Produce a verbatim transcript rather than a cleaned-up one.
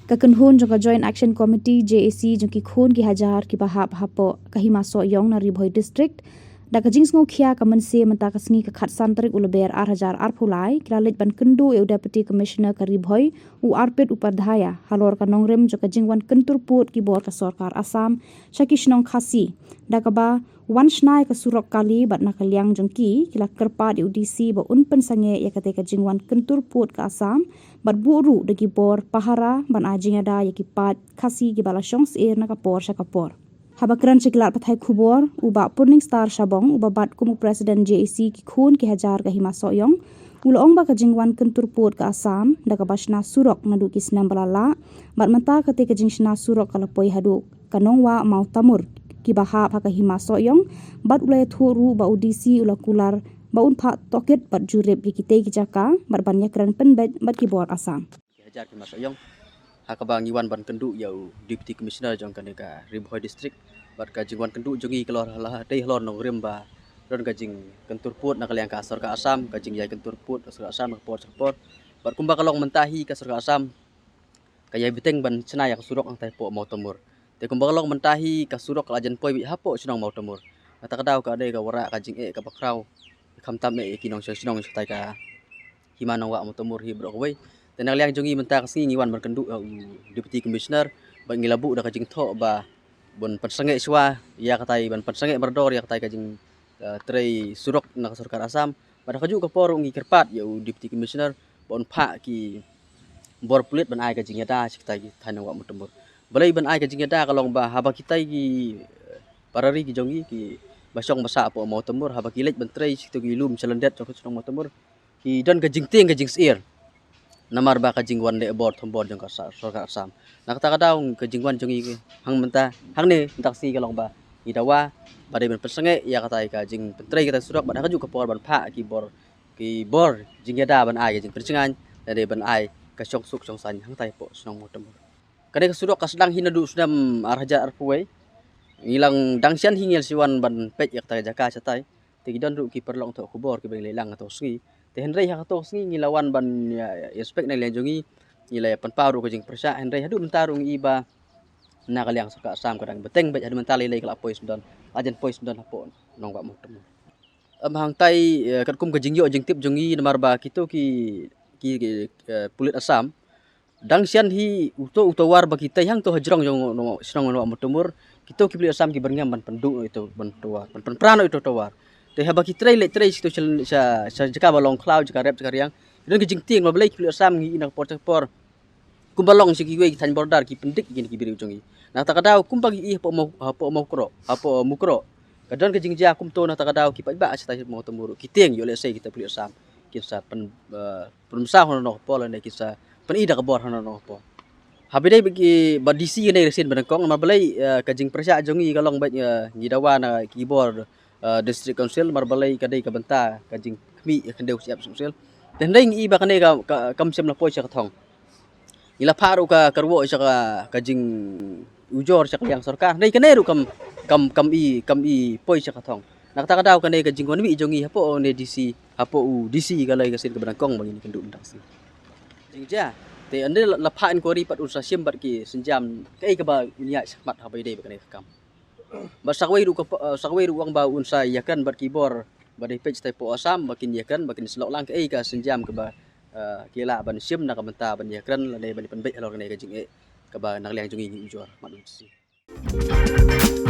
Ka kynhun jong ka Joint Action Committee, J A C, jong ki khun ki hajar kiba hap hapoh ka Hima Sohiong na Ri Bhoi District, da ka jingsngewkhia ka mynse mynta ka sngi ka khatsan tarik u Lber ar hajar arphew lai, ki la leit ban kynduh ïa u Deputy Commissioner ka Ri Bhoi, u Arpit Upadhyaya, halor ka nongrim jong ka jingwan kyntur pud ki bor ka sorkar Assam sha ki shnong Khasi, da kaba wan shna ïa ka surok kali, bad na ka liang jong ki, ki la kyrpad ïa u D C ba un pynsangeh ïa katei ka jingwan kyntur pud ka Assam, bad buh ruh da ki bor pahara ban ai jingïada ïa ki paid Khasi kiba la shong syier na ka por sha ka por. Haba kren sha ki lad pathai khubor, u Bah Purning Star Shabong, uba bat kum u President J A C ki khun ki hajar ka Hima Sohiong, u la ong ba ka jingwan kyntur pud ka Assam, da kaba shna surok naduh ki snem ba la lah, bad mynta katei ka jingshna surok ka la poi haduh ka nongwah Mawtamur, kiba hap ha ka Hima Sohiong, bad u la ïathuh ruh ba u D C u la kular ba un phah tohkit bad jurip ïa kitei ki jaka, bad ban ïakren pynbeit bad ki bor Assam. Ki hajar ki Hima Sohiong, ha kaba ngi wan ban kynduh ïa u Deputy Commissioner jong kane ka Ri Bhoi District, bad ka jingwan kynduh jong ngi ka la dei halor nongrim ba don ka jingkyntur pud na ka liang ka sorkar Assam, ka jingïai kyntur pud ka sorkar Assam na ka por sha ka por. Bad kumba ka long mynta hi ka sorkar Assam ka ïai bteng ban shna ïa ka surok hangtai hapoh Mawtamur. Te kumba ka long mynta hi ka surok ka la jan poi beit hapoh shnong Mawtamur. Kata ka daw ka dei ka wanrah ka jingeh kaba khraw, khamtam eh ïa ki nongshong shnong shatai ka Hima Nongwah Mawtamur hi baroh kawei. Te na ka liang jong ngi mynta ka sngi ngi wan ban kynduh ïa u Deputy Commissioner, bad ngi la buh da ka jingthoh ba ban pynsangeh shuwa ïa katai, ban pynsangeh mardor ïa katai ka jing, eh, trei surok na ka sorkar Assam. Bad ha kajuh ka por ruh ngi kyrpad ïa u Deputy Commissioner ba un phah ki bor pulit ban ai ka jingïada sha kita ki thaiñ Nongwah Mawtamur. Balei ban ai ka jingïada ka long ba haba kitai ki, eh, para ri ki jong ngi kiba shong basa hapoh Mawtamur, haba ki leit ban trei sha kito ki lum shalyndet jong ka shnong Mawtamur, ki don ka jingtieng ka jingsyier. Namar ba ka jingwan leh bor thombor jong ka sa-, sorkar Assam. Na kata ka daw ka jingwan jong ngi hang mynta, hangne mynta ka sngi ka long ba ngi dawa ba dei ban pynsangeh ïa katai ka jingpyntrei katai surok, bad ha kajuh ka por ban phah ki bor, ki bor jingïada ban ai ka jingpynshngaiñ, lane ban ai ka shongsuk shongsaiñ hangtai hapoh shnong Mawtamur. Kane ka surok ka sdang hi naduh u snem ar hajar arphew wei. Ngi la dang shen hi ngi la shu wan ban peit ïa kata ka jaka shatai. Te ki don ruh ki paralok thoh khubor kiba ngi la ïalang kato ka sngi. Te hynrei ha kato ka sngi ngi la wan ban, ïa, ïa inspect na ka liang jong ngi. Ngi la ïa pynpaw ruh ka jingpyrshah, hynrei haduh mynta ruh ngi i ba na ka liang sorkar Assam ka dang bteng beit, haduh mynta lei lei ka la poi sngewdon, la jan poi sngewdon hapoh Nongwah Mawtamur. Em, hangtai, eh, katkum ka jingïoh jingtip jong ngi, namar ba kito ki, ki, ki, eh, pulit Assam dang shen hi uto u tawar ba ki tei hangto hajrong jong, jong shnong Nongwah Mawtamur. Kito ki pulit Assam ki byrngem ban pynduh ïa uto, ban tawar, ban pynpra noh ïa uto u tawar. Te haba ki trei leit trei sha, sha, sha jaka ba long khlaw, jaka rep, jaka riang, ki don ka jingtieng ba balei ki pulit Assam ngi i na ka por sha ka por, kumba long sha kiwei ki thaiñ border, ki pyndik ïa kine ki briew jong ngi. Na kata ka daw kumba ngi i hapoh Maw-, hapoh Mawkroh, hapoh Mukroh, ka don ka jingjia kumto, na kata ka daw ki paidbah shatai Mawtamur ki tieng ïoh lehse kita pulit Assam kin sa pyn, eh, pynmynsaw hano hano ka por, lane kin sa pyni da ka bor hano hano ka por. Haba ïadei bad ki, bad D C kane ka sien ba nyngkong, namar balei, eh, ka jingpyrshah jong ngi ka long beit, eh, ngi dawa na ki bor, eh, District Council, namar balei ka dei ka bynta ka jingkhmih ïa ka khyndew Chief Council. Te hynrei ngi i ba kane ka, ka, kam shym la poi sha ka thong. Ngi la phah ruh ka, ka rwoh sha ka, ka jingujor sha ka liang sorkar. Hynrei kane ruh kam, kam, kam i, kam i poi sha ka thong. Na kata ka daw kane ka jingwan mih jong ngi hapoh une D C, hapoh u D C ka long ka sien kaba nyngkong ba ngin ïakynduh mynta ka sngi. Jingjia. Te ynda la, la phah inquiry pat un sa shim bad ki sienjam kaei kaba un ïaid shakhmat haba ïadei bad kane ka kam. Bad sa kawei ruh ka, eh, sa kawei ruh u ong ba un sa ïakren bad ki bor ba dei peit shatai hapoh Assam ba kin ïakren, ba kin sa lok lang kaei ka sienjam kaba, eh, ki lah ban shim na ka bynta ban ïakren lane ban pynbeit halor kane ka jingeh kaba na ka liang jong ngi ngi ujor. Mat u D C.